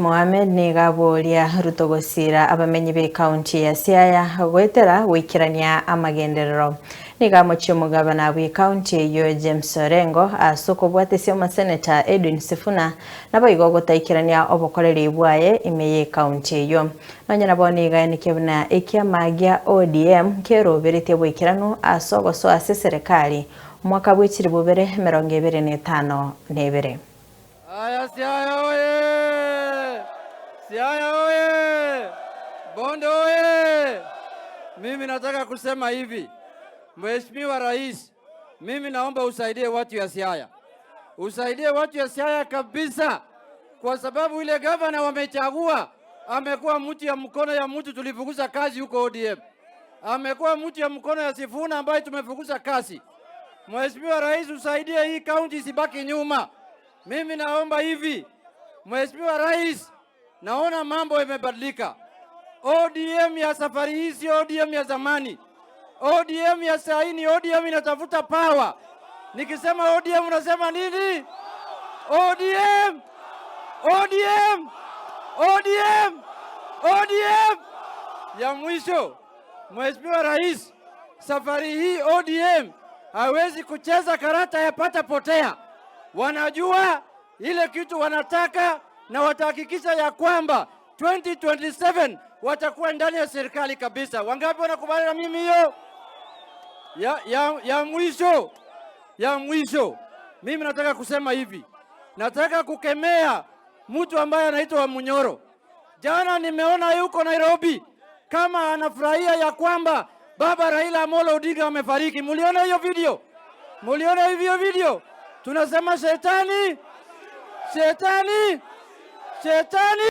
Mohamed nigo aboria Ruto gosira abamenyi be county ya Siaya goetera goikerania amagenderero. Nigo amochie omogabana bwe county eywo James Orengo ase okobwatesia omoseneta Edwin Sifuna naboigo gotaikerania obokoreri bwaye ime ye county eywo. Nonya nabo nigo aenekia buna ekiama gia ODM keroberetie boikeranu ase ogosoa ase serikali omwaka bwa 2022. Aya, Siaya oye! Siaya oye! Bondo oye! Mimi nataka kusema hivi, Mheshimiwa Rais, mimi naomba usaidie watu ya Siaya, usaidie watu ya Siaya kabisa, kwa sababu ile gavana wamechagua amekuwa mtu ya mkono ya mtu tulifukuza kazi huko ODM, amekuwa mtu ya mkono ya Sifuna ambaye tumefukuza kazi. Mheshimiwa Rais, usaidie hii kaunti isibaki nyuma. Mimi naomba hivi, Mheshimiwa Rais, naona mambo yamebadilika. ODM ya safari hii sio ODM ya zamani. ODM ya saa hii ni ODM inatafuta power. Nikisema ODM unasema nini? ODM, ODM, ODM, ODM. Ya mwisho, Mheshimiwa Rais, safari hii ODM hawezi kucheza karata ya pata potea. Wanajua ile kitu wanataka na watahakikisha ya kwamba 2027 watakuwa ndani ya serikali kabisa. Wangapi wanakubali na mimi hiyo? Ya mwisho, ya mwisho, mimi nataka kusema hivi, nataka kukemea mtu ambaye anaitwa Munyoro. Jana nimeona yuko Nairobi kama anafurahia ya kwamba baba Raila Amolo Odinga amefariki. Muliona hiyo video? Muliona hiyo video? Tunasema shetani, shetani, shetani.